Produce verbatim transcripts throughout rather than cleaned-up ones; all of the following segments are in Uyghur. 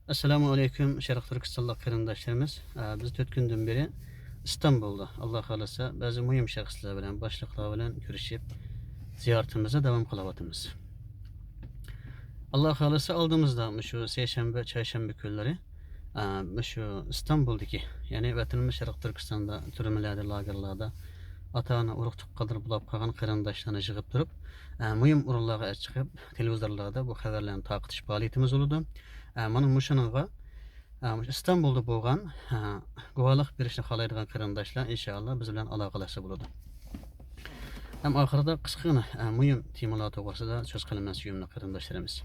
ئەسسالامۇ ئەلەيكۇم، شەرقىي تۈركىستانلىق قېرىنداشلىرىمىز. ئە، بىز تۆت كۈندىن بېرى ئىستانبۇلدا، ئاللا خالىسا، بەزى مۇھىم شەخسلەر بىلەن، باشلىقلار بىلەن كۆرۈشۈپ، زىيارىتىمىزنى داۋام قىلىۋاتىمىز. ئاللا خالىسا، ئالدىمىزدا مۇشۇ سەيشەنبە، چارشەنبە كۈنلىرى، ئە، مۇشۇ ئىستانبۇلدىكى، يەنى ۋەتىنىمىز شەرقىي تۈركىستاندا تۈرمىلەردە، لاگېرلاردا ئاتا-ئانا، ئۇرۇق-تۇغقانلىرى بولاپ قالغان قېرىنداشلارنى يىغىپ تۇرۇپ، ئە، مۇھىم ئورۇنلارغا چىقىپ، تېلېۋىزورلاردا بۇ خەۋەرلەرنى تارقىتىش پائالىيىتىمىز بولىدۇ. ئە، مانا مۇشۇنىڭغا، ئە، مۇشۇ ئىستانبۇلدا بولغان، ئە، گۇۋاھلىق بېرىشنى خالايدىغان قېرىنداشلار ئىنشائاللا بىز بىلەن ئالاقىلەشسە بولىدۇ. ھەم ئاخىرىدا قىسقىغىنە، ئە، مۇھىم تېمىلار توغرىسىدا سۆز قىلىمەن، سۆيۈملۈك قېرىنداشلىرىمىز.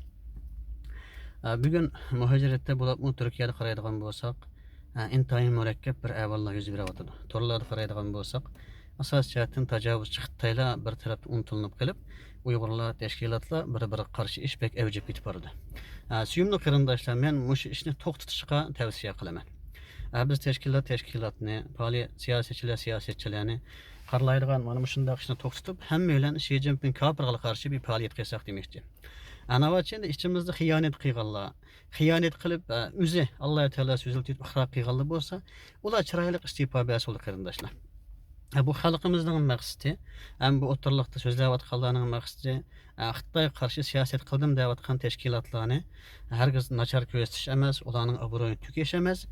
ئە، بۈگۈن مۇھاجىرەتتە بولۇپمۇ تۈركىيەدە قارايدىغان بولساق، ئە، ئىنتايىن مۇرەككەپ بىر ئەھۋاللار يۈز بېرىۋاتىدۇ. تورلاردا قارايدىغان بولساق، ئاساسىي جەھەتتىن تاجاۋۇزچى خىتايلار بىر تەرەپتە ئۇنتۇلۇنۇپ قېلىپ، ئۇيغۇرلار، تەشكىلاتلار بىر-بىرىگە قارشى ئىش بەك ئەۋجىگە كېتىپ بارىدۇ. ئە، سۆيۈملۈك قېرىنداشلار، مەن مۇشۇ ئىشنى توختىتىشقا تەۋسىيە قىلىمەن. ئە، بىز تەشكىلات تەشكىلاتنى، پائالىيەت، سىياسەتچىلەر سىياسەتچىلەرنى قارىلايدىغان مانا مۇشۇنداق ئىشنى توختىتىپ، ھەممەيلەن شى جىنپىڭ كاپىرغا قارشى بىر پائالىيەت قىلساق دېمەكچى. ئە، ناۋادا ئىچىدە ئىچىمىزدە خىيانەت قىلغانلار، خىيانەت قىلىپ، ئە، ئۆزى ئاللا تائالا سۆزىنى تۇتۇپ ئىقرار قىلغانلار بولسا، ئۇلار چىرايلىق ئىستېپا بەرسە بولىدۇ قېرىنداشلار. ئە، بۇ خەلقىمىزنىڭ مەقسىتى، ھەم بۇ ئوتتۇرىلىقتا سۆزلەۋاتقانلارنىڭ مەقسىتى، ئە، خىتايغا قارشى سىياسەت قىلدىم دەۋاتقان تەشكىلاتلارنى ھەرگىز ناچار كۆرسىتىش ئەمەس، ئۇلارنىڭ ئابرۇيىنى تۆكۈش ئەمەس،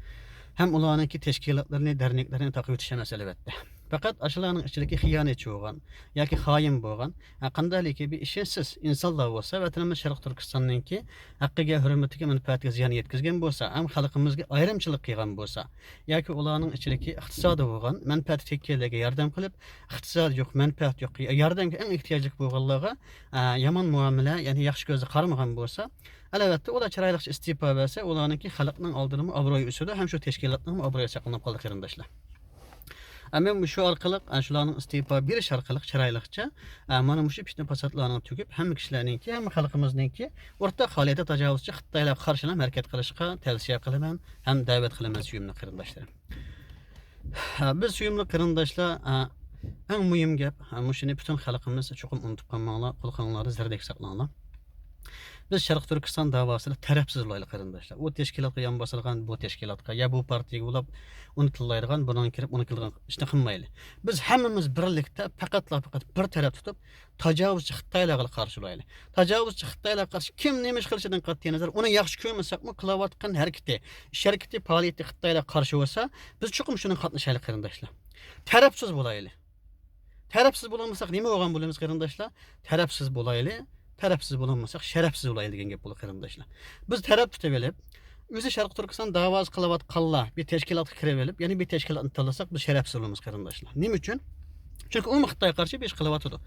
ھەم ئۇلارنىڭكى تەشكىلاتلىرىنى، دەرنەكلىرىنى تاقىۋېتىش ئەمەس، ئەلۋەتتە. پەقەت ئاشۇلارنىڭ ئىچىدىكى خىيانەتچى بولغان ياكى خائىن بولغان، ھە، قانداقلىكى بىر ئىشەنچسىز ئىنسانلار بولسا، ۋەتىنىمىز شەرقىي تۈركىستاننىڭكى ھەققىگە، ھۆرمىتىگە، مەنپەئەتىگە زىيان يەتكۈزگەن بولسا، ھەم خەلقىمىزگە ئايرىمچىلىق قىلغان بولسا، ياكى ئۇلارنىڭ ئىچىدىكى ئىقتىسادى بولغان، مەنپەئەتى تەگكەنلەرگە ياردەم قىلىپ، ئىقتىسادى يوق، مەنپەئەتى يوق، ياردەمگە ئەڭ ئېھتىياجلىق بولغانلارغا، ئە، يامان مۇئامىلە، يەنى ياخشى كۆزدە قارىمىغان بولسا، ئەلۋەتتە، ئۇلار چىرايلىقچە ئىستېپا بەرسە، ئۇلارنىڭكى خەلقنىڭ ئالدىدىمۇ ئابرۇيى ئۆسىدۇ، ھەم شۇ تەشكىلاتنىڭمۇ ئابرۇيى ساقلىنىپ قالىدۇ، قېرىنداشلار. ئە، مەن مۇشۇ ئارقىلىق، ئە، شۇلارنىڭ ئىستېپا بېرىش ئارقىلىق چىرايلىقچە، ئە، مانا مۇشۇ پىتنە پاساتلارنى تۈگۈپ، ھەممە كىشىلەرنىڭكى، ھەممە خەلقىمىزنىڭكى ئورتاق خاھالىيەتتە تاجاۋۇزچى خىتايلارغا قارشى ھەرىكەت قىلىشقا تەۋسىيە قىلىمەن ھەم دەۋەت قىلىمەن، سۆيۈملۈك قېرىنداشلىرىم. ھە، بىز سۆيۈملۈك قېرىنداشلار، ئە، ئەڭ مۇھىم گەپ، ئە، مۇشۇنى پۈتۈن خەلقىمىز چوقۇم ئۇنتۇپ قالماڭلار، قۇلىقىڭلاردا زەردەك ساقلاڭلار. بىز شەرقىي تۈركىستان داۋاسىدا تەرەپسىز بولايلى، قېرىنداشلار. ئۇ تەشكىلاتقا يان باسىدىغان، بۇ تەشكىلاتقا يا بۇ پارتىيەگە بولاپ ئۇنى تىللايدىغان، بۇنىڭغا كىرىپ ئۇنى قىلىدىغان ئىشنى قىلمايلى. بىز ھەممىمىز بىرلىكتە پەقەتلا پەقەت بىر تەرەپ تۇتۇپ، تاجاۋۇزچى خىتايلارغا قارشى بولايلى. تاجاۋۇزچى خىتايلارغا قارشى كىم نېمە ئىش قىلىشىدىن قەتئىينەزەر، ئۇنى ياخشى كۆرمىسەكمۇ، قىلىۋاتقان ھەرىكىتى، ئىش ھەرىكىتى، پائالىيىتى خىتايلارغا قارشى بولسا، بىز چوقۇم شۇنىڭغا قاتنىشايلى، قېرىنداشلار. تەرەپسىز بولايلى. تەرەپسىز بولالمىساق نېمە بولغان بولىمىز، قېرىنداشلار؟ تەرەپسىز بولايلى، تەرەپسىز بولالمىساق شەرەپسىز بولايلى دېگەن گەپ بولىدۇ، قېرىنداشلار. بىز تەرەپ تۇتۇۋېلىپ، ئۆزى شەرقىي تۈركىستان داۋاسى قىلىۋاتقانلار بىر تەشكىلاتقا كىرىۋېلىپ، يەنە بىر تەشكىلاتنى تاللىساق، بىز شەرەپسىز بولىمىز، قېرىنداشلار. نېمە ئۈچۈن؟ چۈنكى ئۇمۇ خىتايغا قارشى بىر ئىش قىلىۋاتىدۇ.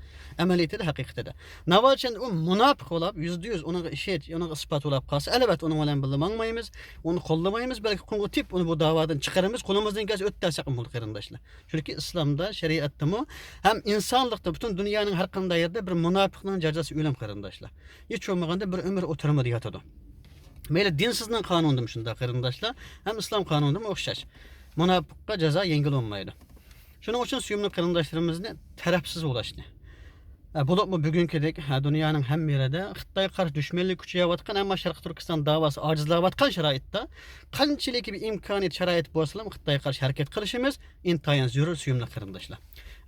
ئەمەلىيىتىدە، ھەقىقىتىدە. ناۋادا ئۇ مۇناپىق بولاپ، يۈزدە يۈز ئۇنىڭغا ئىشەنچ، ئۇنىڭغا ئىسپات بولاپ قالسا، ئەلۋەتتە ئۇنىڭ بىلەن بىللە ماڭمايمىز، ئۇنى قوللىمايمىز، بەلكى قولغا تېپىپ ئۇنى بۇ داۋادىن چىقىرىمىز، قولىمىزدىن كەلسە ئۆتتۈرسەكمۇ بولىدۇ، قېرىنداشلار. چۈنكى ئىسلامدا، شەرىئەتتىمۇ ھەم ئىنسانلىقتا پۈتۈن دۇنيانىڭ ھەر قانداق يېرىدە بىر مۇناپىقنىڭ جازاسى ئۆلۈم، قېرىنداشلار. ھېچ بولمىغاندا بىر ئۆمۈر ئۇ تۈرمىدە ياتىدۇ. مەيلى دىنسىزنىڭ قانۇنىدىمۇ شۇنداق، قېرىنداشلار، ھەم ئىسلام قانۇنىدىمۇ ئوخشاش. مۇناپىققا جازا يەڭگىل بولمايدۇ. شۇنىڭ ئۈچۈن سۆيۈملۈك قېرىنداشلىرىمىزنى تەرەپسىز بولۇشنى، ھە، بولۇپمۇ بۈگۈنكىدەك، ھە، دۇنيانىڭ ھەممە يېرىدە خىتايغا قارشى دۈشمەنلىك كۈچىيىۋاتقان، ئەمما شەرقىي تۈركىستان داۋاسى ئاجىزلاۋاتقان شارائىتتا قانچىلىك بىر ئىمكانىيەت، شارائىت بولسىلا، خىتايغا قارشى ھەرىكەت قىلىشىمىز ئىنتايىن زۆرۈر، سۆيۈملۈك قېرىنداشلار.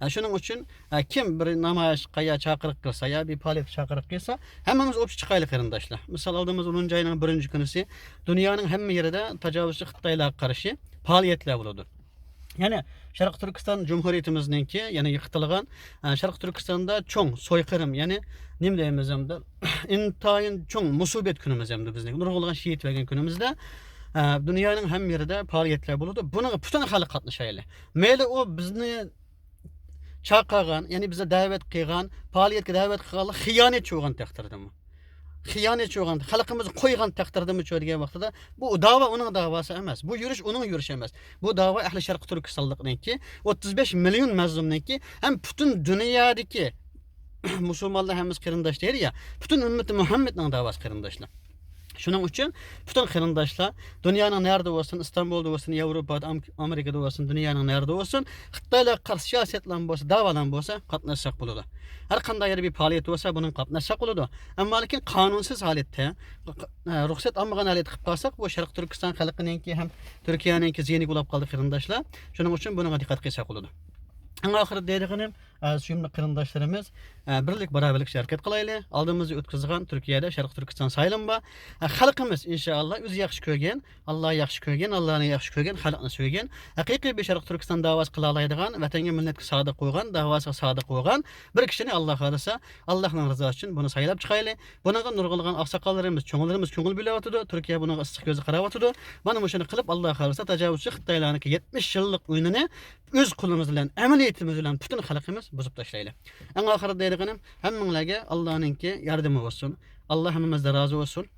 ھە، شۇنىڭ ئۈچۈن، ھە، كىم بىر نامايىشقا يا چاقىرىق قىلسا، يا بىر پائالىيەتكە چاقىرىق قىلسا، ھەممىمىز ئوپچە چىقايلى، قېرىنداشلار. مىسال، ئالدىمىز ئونىنچى ئاينىڭ بىرىنچى كۈنىسى دۇنيانىڭ ھەممە يېرىدە تاجاۋۇزچى خىتايلارغا قارشى پائالىيەتلەر بولىدۇ. يەنى شەرقىي تۈركىستان جۇمھۇرىيىتىمىزنىڭكى، يەنى يىقىتىلغان، ئە، شەرقىي تۈركىستاندا چوڭ سويقىرىم، يەنى نېمە دەيمىز ئەمدى، ئىنتايىن چوڭ مۇسىبەت كۈنىمىز ئەمدى بىزنىڭ. نۇرغۇنلىغان شېھىت بەرگەن كۈنىمىزدە، ئە، دۇنيانىڭ ھەممە يېرىدە پائالىيەتلەر بولىدۇ. بۇنىڭغا پۈتۈن خەلق قاتنىشايلى. مەيلى ئۇ بىزنى چاقىرغان، يەنى بىزنى دەۋەت قىلغان، پائالىيەتكە دەۋەت قىلغانلار خىيانەتچى بولغان تەقدىردىمۇ. خىيانەتچى بولغان، خەلقىمىزنى قويغان تەقدىردىمۇچۇ دېگەن ۋاقتىدا، بۇ داۋا ئۇنىڭ داۋاسى ئەمەس. بۇ يۈرۈش ئۇنىڭ يۈرۈشى ئەمەس. بۇ داۋا ئەھلى شەرقىي تۈركىستانلىقنىڭكى، ئوتتۇز بەش مىليون مەزلۇمنىڭكى، ھەم پۈتۈن دۇنيادىكى مۇسۇلمانلار ھەممىسى قېرىنداش دەيدۇ يا، پۈتۈن ئۈممىتى مۇھەممەدنىڭ داۋاسى، قېرىنداشلار. شۇنىڭ ئۈچۈن پۈتۈن قېرىنداشلار، دۇنيانىڭ نەرىدە بولسۇن، ئىستانبۇلدا بولسۇن، ياۋروپادا، ئام-، ئامېرىكىدا بولسۇن، دۇنيانىڭ نەرىدە بولسۇن، خىتايلارغا قارشى سىياسەتلەرمۇ بولسا، داۋالارمۇ بولسا، قاتناشساق بولىدۇ. ھەر قانداق يەردە بىر پائالىيەت بولسا، بۇنىڭغا قاتناشساق بولىدۇ. ئەمما لېكىن قانۇنسىز ھالەتتە، رۇخسەت ئالمىغان ھالەتتە قىلىپ قالساق، بۇ شەرقىي تۈركىستان خەلقىنىڭكى ھەم تۈركىيەنىڭكى زىيىنىگە بولاپ قالدى قېرىنداشلار. شۇنىڭ ئۈچۈن بۇنىڭغا دىققەت قىلساق بولىدۇ. ئەڭ ئاخىرىدا دەيدىغىنىم، ئە، سۆيۈملۈك قېرىنداشلىرىمىز، ئە، بىرلىك باراۋەرلىكتە ھەرىكەت قىلايلى. ئالدىمىزدا ئۆتكۈزىدىغان تۈركىيەدە شەرقىي تۈركىستان سايلىمى بار. ئە، خەلقىمىز ئىنشائاللا ئۆزى ياخشى كۆرگەن، ئاللا ياخشى كۆرگەن، ئاللانى ياخشى كۆرگەن، خەلقنى سۆيگەن، ھەقىقىي بىر شەرقىي تۈركىستان داۋاسى قىلالايدىغان، ۋەتەنگە، مىللەتكە سادىق بولغان، داۋاسىغا سادىق بولغان بىر كىشىنى، ئاللا خالىسا، ئاللانىڭ رىزاسى ئۈچۈن بۇنى سايلاپ چىقايلى. بۇنىڭغا نۇرغۇنلىغان ئاقساقاللىرىمىز، چوڭلىرىمىز كۆڭۈل بۆلۈۋاتىدۇ. تۈركىيە بۇنىڭغا ئىسسىق كۆزى قاراۋاتىدۇ. مانا مۇشۇنى قىلىپ، ئاللا خالىسا، تاجاۋۇزچى خىتايلارنىڭكى يەتمىش يىللىق ئويۇنىنى ئۆز قولىمىز بىلەن، ئەمەلىيىتىمىز بىلەن پۈتۈن خەلقىمىز بۇزۇپ تاشلايلى. ئەڭ ئاخىرىدا دەيدىغىنىم، ھەممىڭلارگە ئاللانىڭكى ياردىمى بولسۇن. ئاللا ھەممىمىزدىن رازى بولسۇن.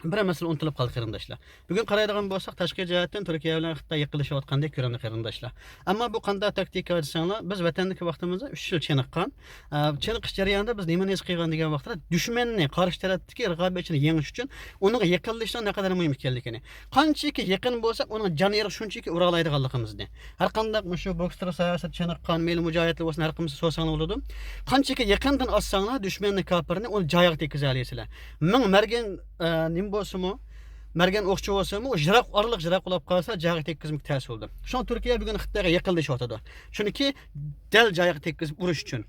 بىر مەسىلە ئۇنتۇلۇپ قالدى قېرىنداشلار. بۈگۈن قارايدىغان بولساق، تاشقى جەھەتتىن تۈركىيە بىلەن خىتاي يېقىنلىشىۋاتقاندەك كۆرۈنىدۇ قېرىنداشلار. ئەمما بۇ قانداق تاكتىكا دېسەڭلار، بىز ۋەتەندىكى ۋاقتىمىزدا ئۈچ يىل چېنىققان. ئە، چېنىقىش جەريانىدا بىز نېمىنى ھېس قىلغان دېگەن ۋاقىتتا، دۈشمەننى، قارشى تەرەپتىكى رىقابەتچىنى يېڭىش ئۈچۈن ئۇنىڭغا يېقىنلىشىشنىڭ نەقەدەر مۇھىم ئىكەنلىكىنى، قانچىكى يېقىن بولساق، ئۇنىڭ جان ئېرىغا شۇنچىكى ئۇرالايدىغانلىقىمىزنى. ھەر قانداق مۇشۇ بوكسلار ساھەسىدە چېنىققان، مەيلى مۇجاھىدلار بولسۇن، ھەر قىمسا سورىساڭلار بولىدۇ. قانچىكى يېقىندىن ئاتساڭلار، دۈشمەننى، كاپىرنى، ئۇنى جايىغا تەگكۈزەلەيسىلەر. مىڭ مەرگەن، ئە، نېمە بولسىمۇ، مەرگەن ئوقچى بولسىمۇ، ئۇ يىراق، ئارىلىق يىراق بولاپ قالسا، جايىغا تەگكۈزمەك تەس بولىدۇ. شۇڭا تۈركىيە بۈگۈن خىتايغا يېقىنلىشىۋاتىدۇ. چۈنكى دەل جايىغا تەگكۈزۈپ ئۇرۇش ئۈچۈن.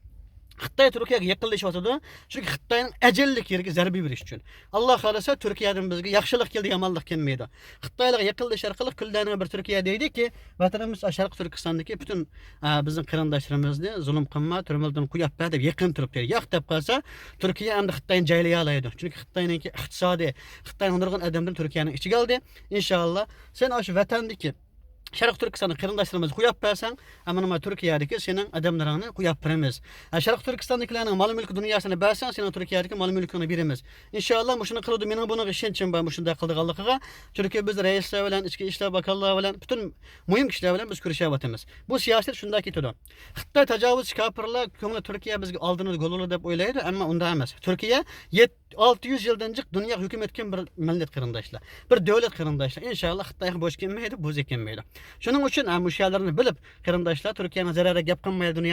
خىتاي تۈركىيەگە يېقىنلىشىۋاتىدۇ. چۈنكى خىتاينىڭ ئەجەللىك يېرىگە زەربە بېرىش ئۈچۈن. ئاللا خالىسا، تۈركىيەدىن بىزگە ياخشىلىق كېلىدۇ، يامانلىق كەلمەيدۇ. خىتايلارغا يېقىنلىشىش ئارقىلىق كۈنلەرنىڭ بىر تۈركىيە دەيدىكى، ۋەتىنىمىز شەرقىي تۈركىستاندىكى پۈتۈن، ئا، بىزنىڭ قېرىنداشلىرىمىزنى زۇلۇم قىلما، تۈرمىدىن قويۇپ بەر دەپ يېقىن تۇرۇپ دەيدۇ. ياق دەپ قالسا، تۈركىيە ئەمدى خىتاينى جايلىيالايدۇ. چۈنكى خىتاينىڭكى ئىقتىسادى، خىتاينىڭ نۇرغۇن ئادەملىرىنى تۈركىيەنىڭ ئىچىگە ئالدى. ئىنشاللا، سەن ئاشۇ ۋەتەندىكى شەرقىي تۈركىستاندا قېرىنداشلىرىمىزنى قويۇپ بەرسەڭ، ئەمما تۈركىيەدىكى سېنىڭ ئادەملىرىڭنى قويۇپ بېرىمىز. ھە، شەرقىي تۈركىستاندىكىلەرنىڭ مال مۈلكى دۇنياسىنى بەرسەڭ، سېنىڭ تۈركىيەدىكى مال مۈلكۈڭنى بېرىمىز. ئىنشاللا مۇشۇنى قىلىدۇ، مېنىڭ بۇنىڭغا ئىشەنچىم بار، مۇشۇنداق قىلىدىغانلىقىغا. چۈنكى بىز رەئىسلەر بىلەن، ئىچكى ئىشلار باكانلار بىلەن، پۈتۈن مۇھىم كىشىلەر بىلەن بىز كۆرۈشۈۋاتىمىز. بۇ سىياسەت شۇنداق كېتىدۇ. خىتاي تاجاۋۇزچى كاپىرلار كۆڭلى تۈركىيە بىزگە ئالدىنىدا گول بولىدۇ دەپ ئويلايدۇ، ئەمما ئۇنداق ئەمەس. تۈركىيە يەت-، ئالتە يۈز يىلدىن جىق دۇنياغا ھۆكۈم ئەتكەن بىر مىللەت قېرىنداشلار، بىر دۆلەت قېرىنداشلار. ئىنشاللا خىتايغا بوش كەلمەيدۇ، بوزى كەلمەيدۇ. شۇنىڭ ئۈچۈن، ھە، مۇشۇ يەرلەرنى بىلىپ، قېرىنداشلار، تۈركىيەنىڭ زەرەرىگە گەپ قىلمايلى، دۇنيا